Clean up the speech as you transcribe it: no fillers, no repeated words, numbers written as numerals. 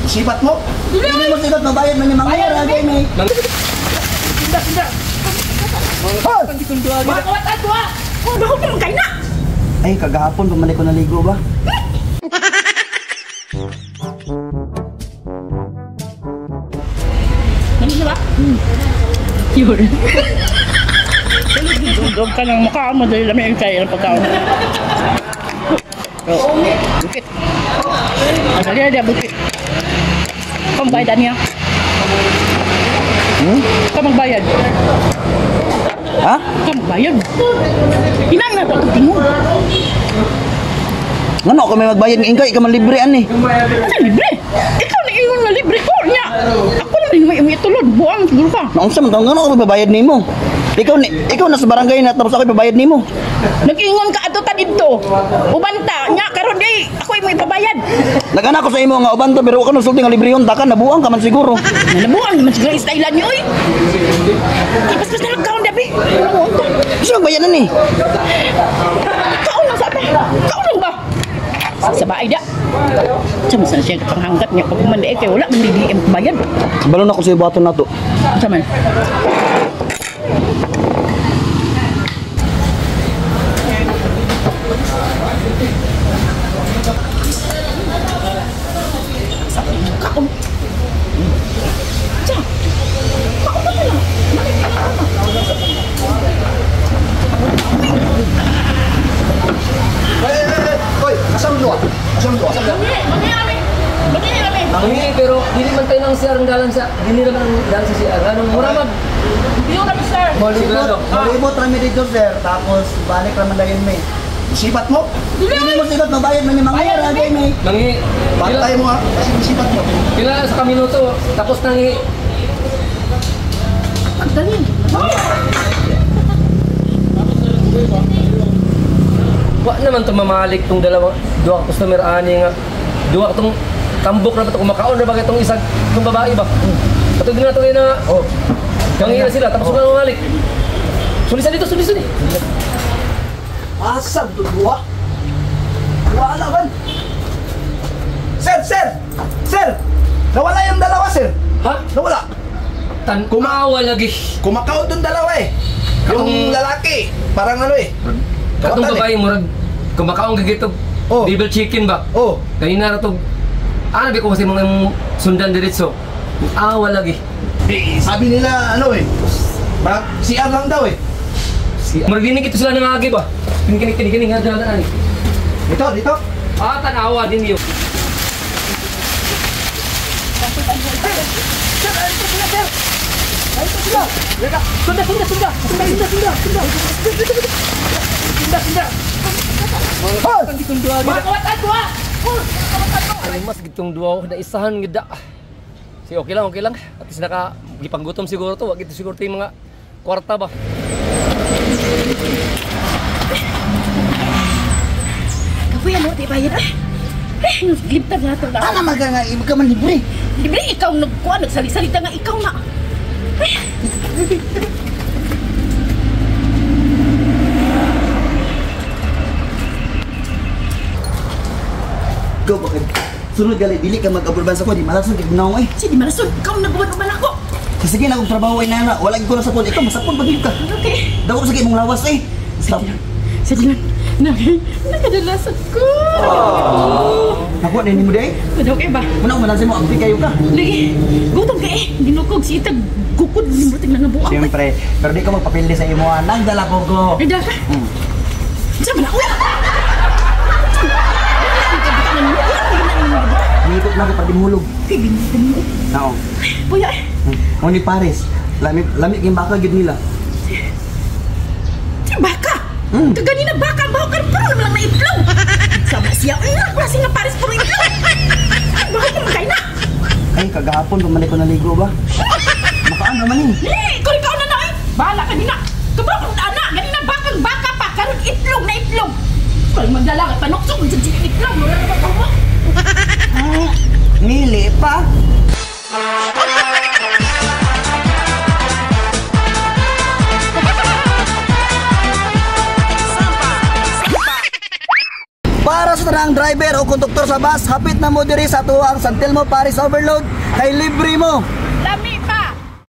Sipat mo? Hindi mo sipat, mabayad man ni mga ragay may. Sinda, sinda. Makawat ato ah. Oh, dako pa man kay na. Ay, kagahapon pamalik ko naligo ba? Nami ba? Yun. Dog ka ng mukha mo dahil lamig ang kaya ng pagkaon. Oh, bukit. Dali na bukit. Kung bayad niya. Hmm? Ikaw magbayad. Ha? Ikaw magbayad. Hinang na ito tingog. Ngano ako may magbayad ng ingkay, ikaw man libre ani. Ano libre? Ikaw na ingon na libre ko niya. Ako na rin may itulod. Buang siguro ka. Naunsa man taong ngano ako magbabayad nimo? Ikaw ni ikaw nasa barangay na tapos ako ibabayad nimo. Nag-ingon ka ato ta didto. Ubanta nya karon di ako imo ipabayad. Nagana ko sa imo nga uban to pero wa ka nagsulti nga libre yon takan nabuang ka man siguro. Nalabuan naman siguro style niyo oy. Tapos na lang kaon dabi. Gusto magbayad na ni. Kaon lang sa ata. Kaon lang ba? Sa baay da. Sa man siya panghanggat niya pag man kay wala man di bayad. Balon ako sa ibaton nato. Sa man. Kaon. Sa. Kaon ba lang? Hoy, asam duwa? Asam duwa? Mangi, pero dili man tayo ng CR ang dalan sa dili naman ang dalan sa CR. Anong mura mag? Sir. Sigurado. Malibot rami dito sir, tapos balik raman dayon may. Sipat mo? Hindi mo sipat mabayad man ni mga ragay may. Mangi. Bantay mo ha. Kasi sipat mo. Pila sa kaminuto tapos nangi. Dali. Wa naman to mamalik tong dalawa duha ka customer ani nga duha ka tong tambok na ba to kumakaon ra ba kay tong isang tong babae ba? Ato din nato na oh. Mangi na sila tapos wala mamalik. Sulisan dito, sulisan. Asam to duwa? Wala man. Sir, sir! Sir! Nawala yung dalawa, sir. Ha? Nawala. Tan kumawa lagi. Kumakaon tong dalawa eh. Yung lalaki, parang ano eh. Katong Kawatan eh. babae murag kumakaon gigitog. Oh. Devil chicken ba? Oh. Kanina ra tog. Ano ba ko kasi mga sundan diretso. Awa lagi. Eh, sabi nila ano eh. Parang CR lang daw eh. Si murag dinhi gito sila nangagi ba? Kini kini kini nga dala ani. Dito, dito. Ah, tanawa din yun. Sunda, sunda, sunda. Sunda, sunda, sunda, sunda. Sunda, sunda. Makawat ato ah. Ay, mas gitong duwa na isahan gid da. Si okay lang, okay lang. At least naka gipanggutom siguro to, wag ito siguro to yung mga kwarta ba. Kapoy ano di bayad ah. Eh, naglibtag na ito na. Ana maga nga iba ka man libre. Libre ikaw nagkuha, nagsali-salita nga ikaw na. Eh. Go bakit? Sunod gali dili ka mag-abulban sa ko di malason kay ginaw eh. Sige, di malason. Ikaw nagbuwan-uban ako. Sige na akong trabaho ay nana, wala gyud ko na sa phone. Ikaw masapon pag ka. Okay. Dako sa kay imong lawas eh. Stop. Sige lang. Nakadalasan ko. Nakuha na nimo day. Okay ba? Muna ko mo ampi kayo ka. Lagi, gutom ka eh. Ginukog si itag gukod ni mo tingnan nga buang. Siyempre, pero di ka magpapildi sa imo ah. Nagdala ko ko. Ay, dala ka. Saan ba na? Uy! Niikot na ko pa di mahulog. Kay binigyan mo. Nao. Puya eh. Mo ni Paris. Lami lami kay baka gid nila. Si baka. Kaganina baka ang baho ka puro naman lang na itlog. Sama siya. Ay, klase nga Paris puro itlog. Ay, baka ka magkain na. Ay, kagahapon pamalik ko naligo ba? Makaan naman eh. Eh, ikaw ikaw na na eh. Bahala ka nina. Kabaw kong ana. Ganina bakang baka pa. Karon itlog na itlog. Kaya magdala ka panuksok. Sa itlog. Mura na ba mo? Mili pa. Para sa tanang driver o konduktor sa bus, hapit na mo diri sa atuang San Telmo Paris Overload kay libre mo.